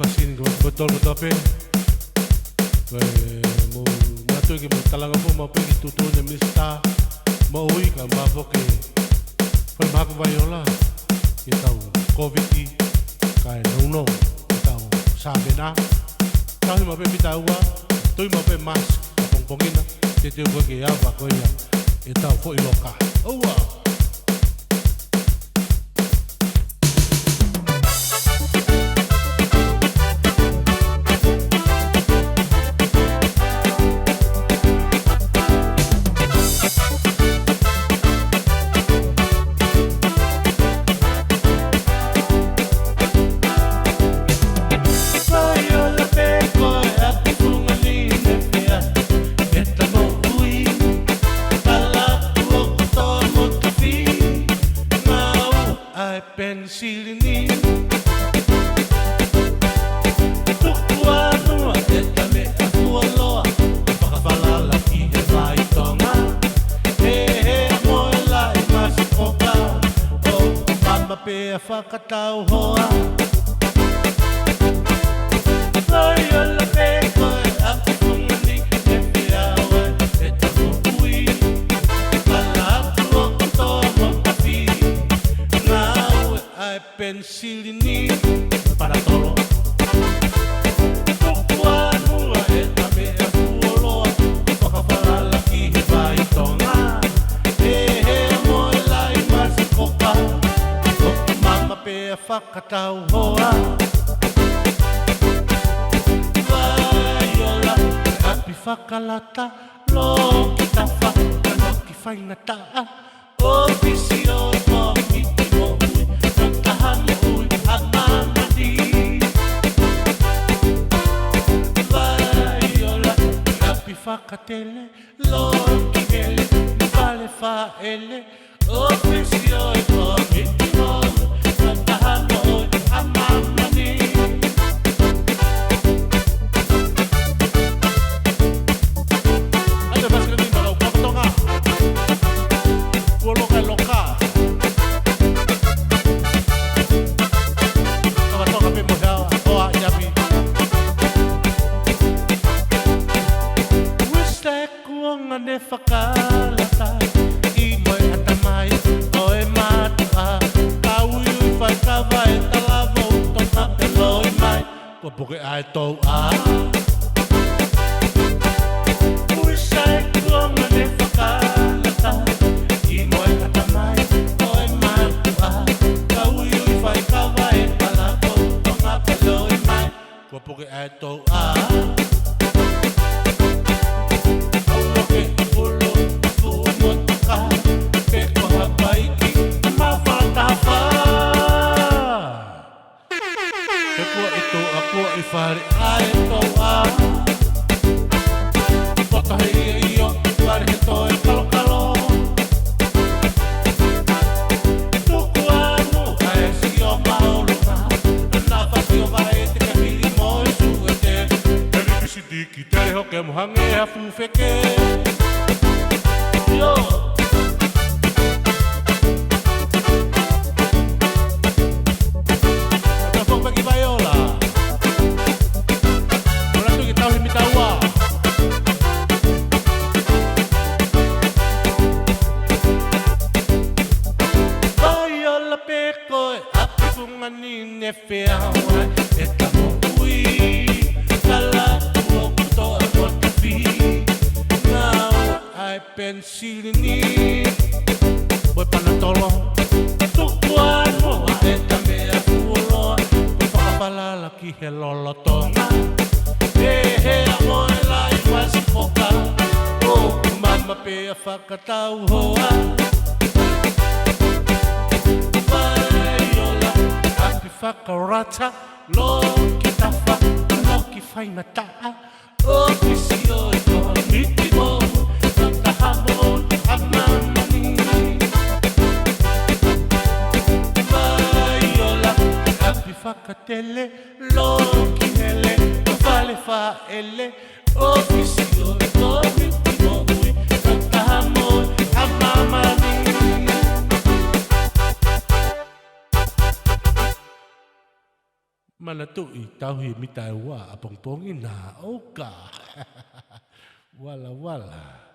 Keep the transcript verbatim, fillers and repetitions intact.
Pasini ko, ko tolu kotoa pē. Ko e mou manatuʻi ke mou talanga foki maʻu pē ki tuʻutuʻuni ʻa e Minisitā Moʻui kae ʻumaʻā foki e Falemahaki Vaiola, ke tau Kōviti kae nounou ke tau sāvena. Tauhi maʻu pē mita ua, tui maʻu pē mask ʻapongipongi na, teuteu ko ē ke ava ko ia ʻetau foʻi loka. ʻOua. Vaiola pē ko e ʻapi fungani ne fea, ʻeta moʻui, kalapu ʻo kotoa mo tafi, ngāue ʻa e penisili ni. Tuku ʻa e meʻa fuoloa, fakafalala ki he vai Tonga. He, he, mo e laʻi masikoka, ʻoku mama pē ʻa e fakatau hoa. Vaiola pē ko e ʻapi fungani ne fea, ʻeta moʻui, kalapu ʻo kotoa mo tafi, ngāue ʻa e penisili ni, Panatolo. Tuku ʻa e meʻa fuoloa, fakafalala ki he vai Tonga. He, he, mo e laʻi masikoka, ʻoku mama pē ʻa e fakatau hoa. Vaiola, ʻapi fakalata, loki tafa, loki faingataʻa. ʻOfisi ʻo e Kōmiti Moʻui, Fakataha Moʻui ʻa Māmani. Vaiola, ʻapi fakatele, loki hele, fale fāʻele, ʻofisi ʻo e Kōmiti Moʻui, Fakataha Moʻui ʻa Māmani. ʻAi, te pasi ni ma lau, Papa Tonga. Kuo loka e loka. Papa Tonga pē mo hea, hoa ʻi ʻapi. Wista e kuonga ne fakalata, ʻi mo e ʻatamai ʻo e mātuʻa, ka uiui fai kava e talavou Tonga pē loi mai. Kuo puke ʻa e touʻa. Uisa e kuonga ne fakalata, ʻi mo e ʻatamai ʻo e mātuʻa, ka uiui fai kava e talavou Tonga pē loi mai. Kuo puke ʻa e touʻa. Kuo puke ʻulu, fuʻu motuka, pe ko ha paiki, ma fakataha. He kuo ʻi tuʻa, kuo ʻi fale ʻa e touʻa. Poto he ʻio ʻio, fale he toe kalokalo. Tuku ʻa e muʻa e sio maolunga, naʻa fasi ʻo vaʻe te ke mili mo e suete. He lipisi tiki tele hoke mo hangē ha fuʻu feke. Io. Ka fou pē ki Vaiola. Manatuʻi ke tauhi mita ua. Vaiola pē ko e ʻapi fungani ne fea, ʻeta moʻui, kalapu ʻo kotoa mo tafi, ngāue ʻa e penisili ni, mo e Panatolo. Tuku ʻa e meʻa fuoloa, fakafalala ki he lolotonga. He, he, mo e laʻi masikoka, ʻoku mama pē ʻa e fakatau hoa. Vaiola, ʻapi fakalata, loki tafa, loki faingataʻa, ʻofisi ʻo e Kōmiti Moʻui, Fakataha Moʻui ʻa Māmani. Vaiola, ʻapi fakatele, loki hele, fale fāʻele, ʻofisi ʻo e Kōmiti Moʻui, Fakataha Moʻui ʻa Māmani. Manatuʻi tauhi mita ʻe ua ʻapongipongi na, ʻoka. Wala wala.